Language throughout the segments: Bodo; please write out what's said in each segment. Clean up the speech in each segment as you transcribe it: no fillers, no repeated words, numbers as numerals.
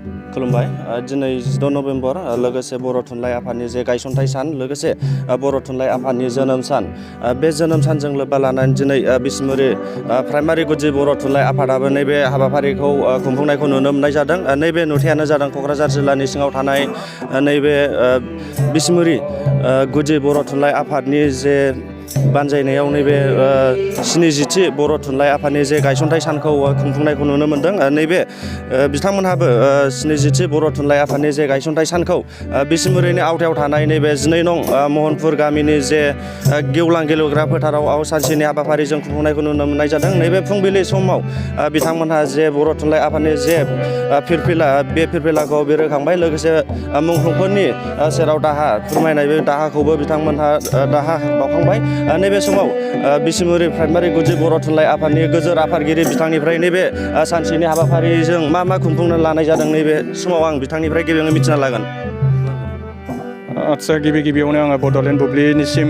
खुलुमबाय दिनै 16 नभेम्बर लोगोसे बर' थुनलाइ आफादनि जे गायसनथाइ सान लोगोसे बर' थुनलाइ आफादनि जोनोम सान बे जोनोम सानजों लोब्बा लानानै दिनै बिसमुरि प्राइमारि गुदि बर' थुनलाइ आफादाबो नैबे हाबाफारिखौ खुंफुंनायखौ नुनो मोननाय जादों। नैबे नुथायानो जादों क'क्राझार जिल्लानि सिङाव थानाय नैबे बिसमुरि गुदि बर' थुनलाइ आफादनि जे बानजायनायाव नैबे 70थि बर' थुनलाइ आफादनि जे गायसनथाइ सानखौ खुंफुंनायखौ नुनो मोनदों। नैबे बिथांमोनहाबो 70थि बर' थुनलाइ आफादनि जे गायसनथाइ सानखौ बिसमुरिनि आवथायाव थानाय नैबे 12 नं महनपुर गामिनि जे गेवलां गेलेग्रा फोथाराव सानसेनि हाबाफारिजों खुंफुंनायखौ नुनो मोननाय जादों। नैबे फुंबिलि समाव बिथांमोनहा जे बर' थुनलाइ आफादनि जे फिरफिला बे फिरफिलाखौ बिरहोखांबाय लोगोसे मुंख्लंफोरनि सेराव दाहा फोरमायनाय बे दाहाखौबो बिथांमोनहा दाहा बावखांबाय। नैबे समाव बिसमुरि प्राइमारि गुदि बर' थुनलाइ आफादनि गोजोर आफादगिरि बिथांनिफ्राय नैबे सानसेनि हाबाफारिजों मा खुंफुंनो लानाय जादों नैबे समाव आं बिथांनिफ्राय गिबियावनो मिथिना लागोन। आदसा गिबियावनो आङो बड'लेण्ड बुब्लिनिसिम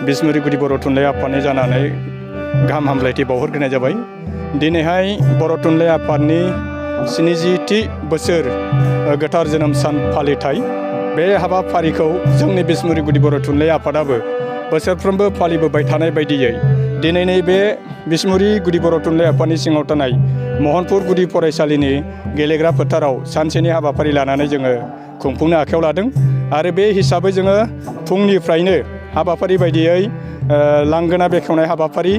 बिसमुरि गुदि बर' थुनलाइ आफादनि जानानै गाहाम हामलायथि बावहरग्रोनाय जाबाय। दिनैहाय बर' थुनलाइ आफादनि 70थि बोसोर गोथार जोनोम सान फालिथाय बे हाबाफारिखौ जोंनि बिसमुरि गुदि बर' थुनलाइ आफादाबो बोसोरफ्रोमबो फालिबोबाय थानाय बायदियै दिनै नैबे बिसमुरि गुदि बर' थुनलाइ आफादनि सिङाव थानाय महनपुर गुदि फरायसालिनि गेलेग्रा फोथाराव सानसेनि हाबाफारि लानानै जोङो खुंफुंनो आखायाव लादों आरो बे हिसाबै जोङो फुंनिफ्रायनो हाबाफारि बायदियै लांगोना बेखेवनाय हाबाफारि,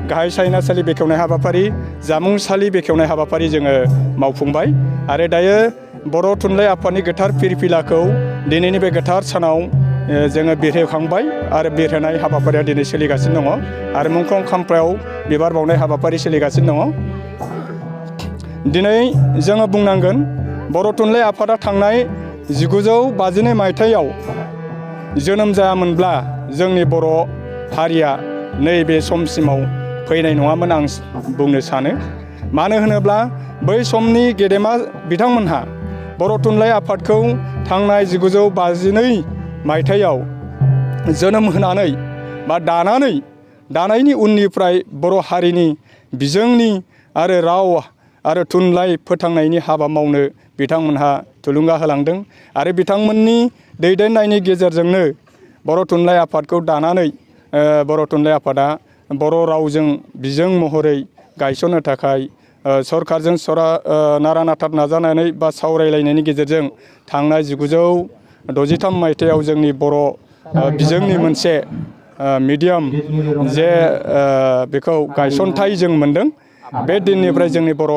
गाहाय सायनासालि बेखेवनाय हाबाफारि, जामुंसालि बेखेवनाय हाबाफारि जोङो मावफुंबाय आरो दायो बर' थुनलाइ आफादनि गोथार फिरफिलाखौ दिनैनि बे गोथार सानाव जोङो बिरहोखांबाय आरो बिरहोनाय हाबाफारिया दिनै सोलिगासिनो दङ आरो मुंख्लं खाम्फायाव बिबार बावनाय हाबाफारि सोलिगासिनो दङ। दिनै जोङो बुंनांगोन बर' थुनलाइ आफादा थांनाय 1952 मायथाइयाव जोनोम जायामोनब्ला जोंनि बर' हारिया नैबे समसिमाव फैनाय नङामोन आं बुंनो सानो। मानो होनोब्ला बै समनि गेदेमा बिथांमोनहा बर' थुनलाइ आफादखौ थांनाय 1952 मायथाइयाव जोनोम होनानै बा दानायनि उननिफ्राय बर' हारिनि बिजोंनि आरो राव आरो थुनलाइ फोथांनायनि हाबा मावनो बिथांमोनहा थुलुंगा होलांदों आरो बिथांमोननि दैदेननायनि गेजेरजोंनो बर' थुनलाइ आफादखौ दानानै बर' थुनलाइ आफादा बर' रावजों बिजों महरै गायसननो थाखाय सरकारजों नारा नाथा नाजानानै बा सावरायलायनायनि गेजेरजों थांनाय 1963 मायथाइयाव जोंनि बर' बिजोंनि मोनसे मिडियाम जे बेखौ गायसनथाइ जों मोनदों। बे दिननिफ्राय जोंनि बर'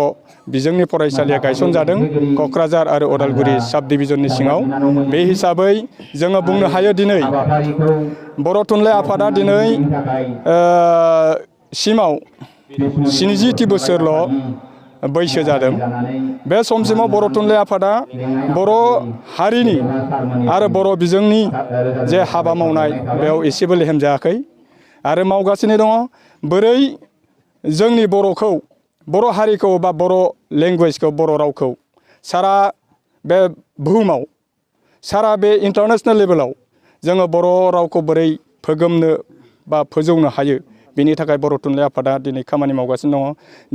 बिजोंनि फरायसालिया गायसनजादों क'क्राझार आरो उदालगुरि साब डिभिजननि सिङाव। बे हिसाबै जोङो बुंनो हायो दिनै बर' थुनलाइ आफादा दिनै सिमाव 70थि बोसोरल' बैसो जादों। बे समसिमाव बर' थुनलाइ आफादा बर' हारिनि आरो बर' बिजोंनि जे हाबा मावनाय बेयाव एसेबो लेहेम जायाखै आरो मावगासिनो दङ। बोरै जोंनि बर' हारिखौ बा बर' लेंगुवेजखौ बर' रावखौ सारा बे बुहुमाव सारा बे इन्टारनेसनेल लेभेलाव जोङो बर' रावखौ बोरै फोगोमनो बा फोजौनो हायो बेनि थाखाय बर' थुनलाइ आफादा दिनै खामानि मावगासिनो दङ।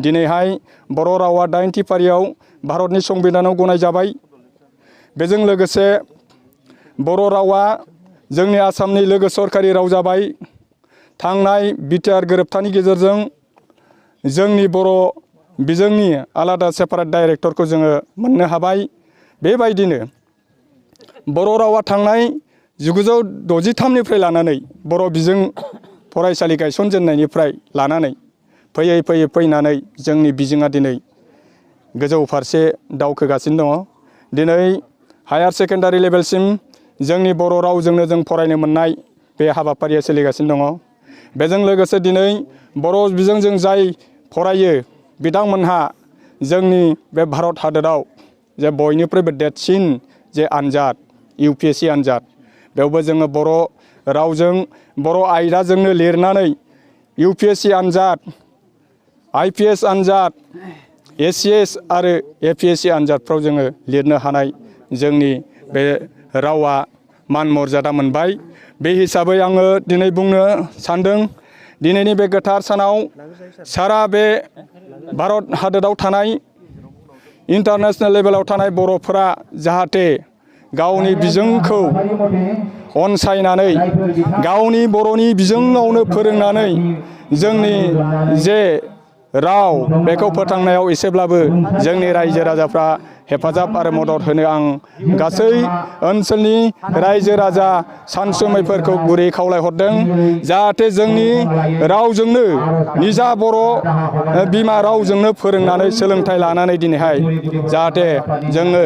दिनैहाय बर' रावा 8थि फारियाव भारतनि संबिधानाव गनायजाबाय। बेजों लोगोसे बर' रावा जोंनि आसामनि लोगो सरखारि राव जाबाय। थांनाय बिटिआर गोरोबथानि गेजेरजों जोंनि बर' बिजोंनि आलादा सेपारेट डाइरेक्टरखौ जोङो मोननो हाबाय। बेबायदिनो बर' रावा थांनाय 1963निफ्राय लानानै बर' बिजों फरायसालि गायसनजेननायनिफ्राय लानानै फैनानै जोंनि बिजोङा दिनै गोजौ फारसे दावखोगासिनो दङ। दिनै हायार सेकेन्डारि लेभेलसिम जोंनि बर' रावजोंनो जों फरायनो मोननाय बे हाबाफारिया सोलिगासिनो दङ। बेजों लोगोसे दिनै बर' बिजोंजों जाय फरायो बिथांमोनहा जोंनि बे भारत हादराव जे बयनिख्रुइबो देरसिन जे आनजाद UPSC आनजाद बेयावबो जोङो बर' रावजों बर' आयदाजोंनो लिरनानै UPSC आनजाद, IPS आनजाद, ACS आरो APSC आनजादफ्राव जोङो लिरनो हानाय जोंनि बे रावा मान मर्यादा मोनबाय। बे हिसाबै आङो दिनै बुंनो सानदों दिनैनि बे गोथार सानाव सारा बे भारत हादराव थानाय इन्टारनेसनेल लेभेलाव थानाय बर'फोरा जाहाथे गावनि बिजोंखौ अनसायनानै गावनि बर'नि बिजोङावनो फोरोंनानै जोंनि जे राव बेखौ फोथांनायाव एसेब्लाबो जोंनि रायजो राजाफ्रा हेफाजाब आरो मदद होनो आं गासै ओनसोलनि रायजो राजा सानसुमैफोरखौ गुरै खावलायहरदों जाहाथे जोंनि रावजोंनो निजा बर' बिमा रावजोंनो फोरोंनानै सोलोंथाइ लानानै दिनैहाय जाहाथे जोङो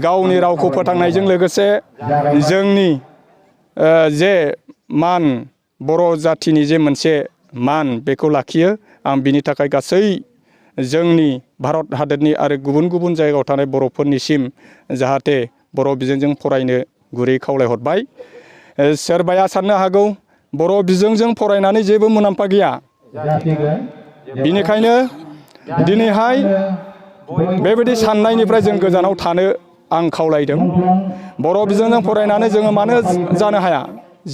गावनि रावखौ फोथांनायजों लोगोसे जोंनि जे मान बर' जाथिनि जे मोनसे मान बेखौ लाखियो आं बिनि थाखाय गासै जोंनि भारत हादरनि आरो गुबुन गुबुन जायगायाव थानाय बर'फोरनिसिम जाहाथे बर' बिजोंजों फरायनो गुरै खावलायहरबाय। सोरबाया साननो हागौ बर' बिजोंजों फरायनानै जेबो मुलाम्फा गैया, बिनिखायनो दिनैहाय बेबायदि साननायनिफ्राय जों गोजानाव थानो आं खावलायदों। बर' बिजोंजों फरायनानै जोङो मानो जानो हाया?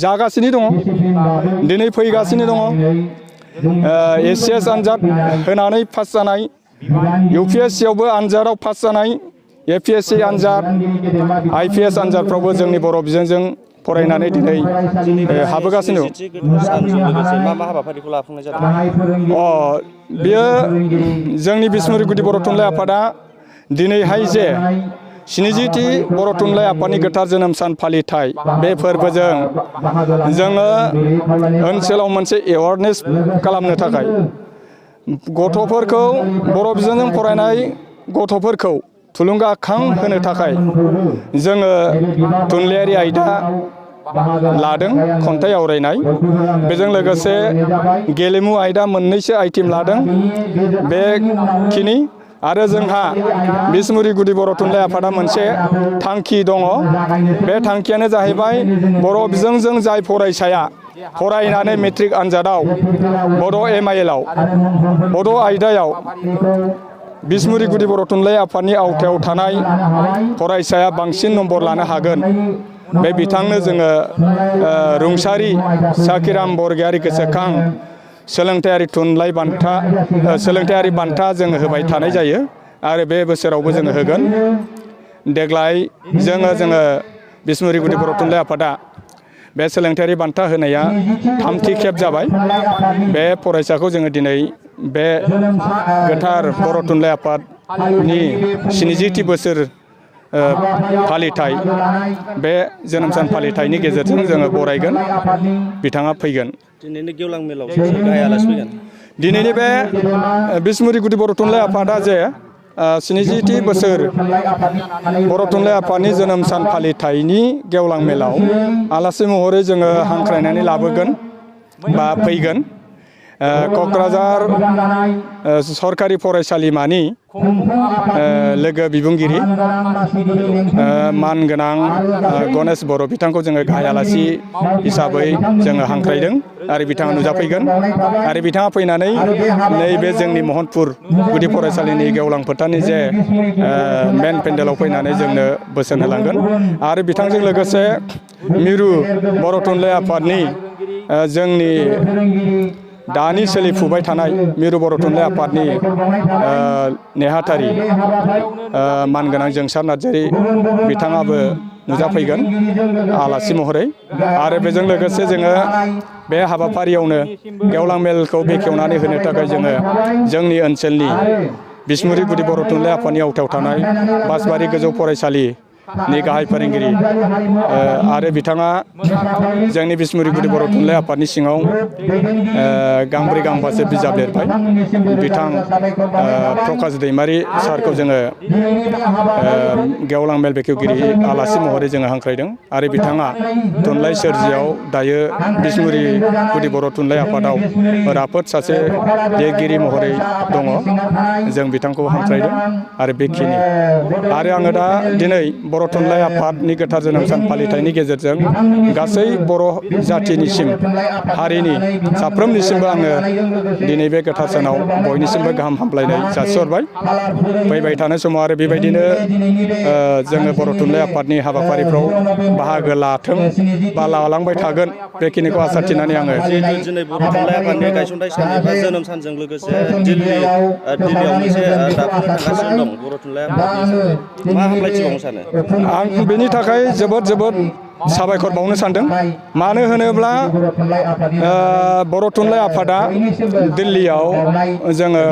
जागासिनो दङ, दिनै फैगासिनो दङ। एसिएस आनजाद होनानै पास जानाय, UPSC आवबो आनजादाव पास जानाय, APSC आनजाद, IPS आनजादफ्रावबो जोंनि बर' बिजोंजों फरायनानै दिनै हाबोगासिनो दं। मा मा हाबाफारिखौ लाफुंनाय जादों? बेयो जोंनि बिसमुरि गुदि बर' थुनलाइ आफादा दिनैहाय जे 70थि बर' थुनलाइ आफादनि गोथार जोनोम सान फालिथाय बे फोरबोजों जोङो ओनसोलाव मोनसे एवारनेस खालामनो थाखाय गथ'फोरखौ बर' बिजोंजों फरायनाय गथ'फोरखौ थुलुंगाखां होनो थाखाय जोङो थुनलाइयारि आयदा लादों, खन्थाइ आवरायनाय, बेजों लोगोसे गेलेमु आयदा मोननैसो आइटेम लादों। बेखिनि आरो जोंहा बिसमुरि गुदि बर' थुनलाइ आफादा मोनसे थांखि दङ। बे थांखियानो जाहैबाय बर' बिजोंजों जाय फरायसाया फरायनानै मेट्रिक आनजादाव बड' MIL आव बड' आयदायाव बिसमुरि गुदि बर' थुनलाइ आफादनि आवथायाव थानाय फरायसाया बांसिन नम्बर लानो हागोन। बे बिथांनो जोङो रुंसारि साखिराम बरगयारि गोसोखां सोलोंथायारि थुनलाइ बान्था सोलोंथायारि बान्था जोङो होबाय थानाय जायो आरो बे बोसोरावबो जोङो होगोन। देग्लाय जोङो बिसमुरि गुदि बर' थुनलाइ आफादा बे सोलोंथायारि बान्था होनाया 3थि खेब जाबाय। बे फरायसाखौ जोङो दिनै बे गोथार बर' थुनलाइ आफादनि 70थि बोसोर फालिथाय बे जोनोम सान फालिथायनि गेजेरजों जोङो बरायगोन। बिथाङा फैगोन। दिनैनि गेवलां मेलाव गाहाय आलासि फैगोन। दिनैनि बे बिसमुरि गुदि बर' थुनलाइ आफादा जे 70थि बोसोर बर' थुनलाइ आफादनि जोनोम सान फालिथायनि गेवलां मेलाव आलासि महरै जोङो हांख्रायनानै लाबोगोन बा फैगोन। क'क्राझार सरकारि फरायसालिमानि लोगो बिबुंगिरि मानगोनां गणेश बर' बिथांखौ जोङो गाहाय आलासि हिसाबै जोङो हांख्रायदों आरो बिथाङा नुजाफैगोन आरो बिथाङा फैनानै नैबे जोंनि महनपुर गुदि फरायसालिनि गेवलां फोथारनि जे मेन पेन्डेलाव फैनानै जोंनो बोसोन होलांगोन आरो बिथांजों लोगोसे मिरु बर' थुनलाइ आफादनि जोंनि दानि सोलिफुबाय थानाय मिरु बर' थुनलाइ आफादनि नेहाथारि मानगोनां जोंसार नार्जारि बिथाङाबो नुजाफैगोन आलासि महरै आरो बेजों लोगोसे जोङो बे हाबाफारियावनो गेवलां मेलखौ बेखेवनानै होनो थाखाय जोङो जोंनि ओनसोलनि बिसमुरि गुदि बर' थुनलाइ आफादनि आवथायाव थानाय बासबारि गोजौ फरायसालिनि गाहाय फोरोंगिरि आरो बिथाङा जोंनि बिसमुरि गुदि बर' थुनलाइ आफादनि सिङाव गांब्रै गांबासो बिजाब लिरबाय बिथां प्रकाश दैमारि सारखौ जोङो गेवलां मेल बेखेवगिरि आलासि महरै जोङो हांख्रायदों आरो बिथाङा थुनलाइ सोरजियाव दायो बिसमुरि गुदि बर' थुनलाइ आफादाव राफोद सासे लिरगिरि महरै दङ। जों बिथांखौ हांख्रायदों आरो बेखिनि आरो आङो दा दिनै बर' थुनलाइ आफादनि गोथार जोनोम सान फालिथायनि गेजेरजों गासै बर' जाथिनिसिम हारिनि साफ्रोमनिसिमबो आङो दिनै बे गोथार सानाव बयनिसिमबो गाहाम हामलायनाय जासिहरबाय। फैबाय थानाय समाव आरो बेबायदिनो जोङो बर' थुनलाइ आफादनि हाबाफारिफ्राव बाहागो लाथों बा लालांबाय थागोन बेखिनिखौ आसा थिनानै आङो जिहेतु दिनै बर' थुनलाइ आफादनि गायसनथाइ सान एबा जोनोम सानजों लोगोसे दिल्लीयाव मोनसे दाफुंनो थांगासिनो दं बर' थुनलाइ आफादनि हिसाबै मा हामलायथि बावनो सानो? आं बेनि थाखाय जोबोद साबायखर बावनो सानदों। मानो होनोब्ला बर' थुनलाइ आफादा दिल्लीयाव जोङो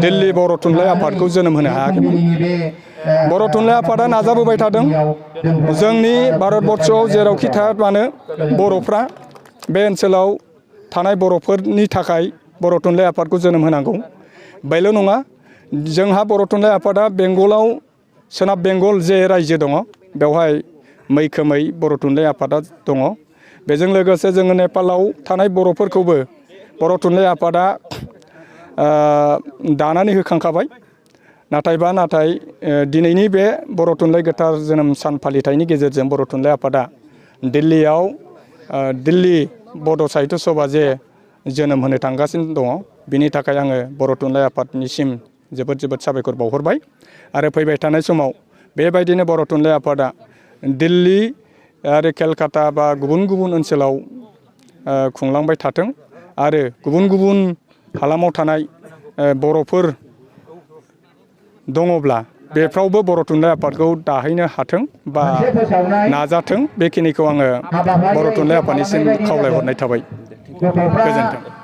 दिल्ली बर' थुनलाइ आफादखौ जोनोम होनो हायाखैमोन। बर' थुनलाइ आफादा नाजाबोबाय थादों जोंनि भारतबर्षआव जेरावखि थाया मानो बर'फ्रा बे ओनसोलाव थानाय बर'फोरनि थाखाय बर' थुनलाइ आफादखौ जोनोम होनांगौ। बेल' नङा, जोंहा बर' थुनलाइ आफादा बेंगलाव सोनाब बेंगल जे रायजो दङ बेवहाय मैखोमै बर' थुनलाइ आफादा दङ। बेजों लोगोसे जोङो नेपालाव थानाय बर'फोरखौबो बर' थुनलाइ आफादा दानानै होखांखाबाय। नाथाय दिनैनि बे बर' थुनलाइ गोथार जोनोम सान फालिथायनि गेजेरजों बर' थुनलाइ आफादा दिल्लीयाव दिल्ली बड' साहित्य सभा जे जोनोम होनो थांगासिनो दङ, बिनि थाखाय आङो बर' थुनलाइ आफादनिसिम जोबोद साबायखर बावहरबाय। आरो फैबाय थानाय समाव बेबायदिनो बर' थुनलाइ आफादा दिल्ली आरो केलकाता बा गुबुन ओनसोलाव खुंलांबाय थाथों आरो गुबुन हालामाव थानाय बर'फोर दङब्ला बेफ्रावबो बर' थुनलाइ आफादखौ दाहैनो हाथों बा नाजाथों, बेखिनिखौ आङो बर' थुनलाइ आफादनिसिम खावलायहरनाय थाबाय। गोजोन्थों।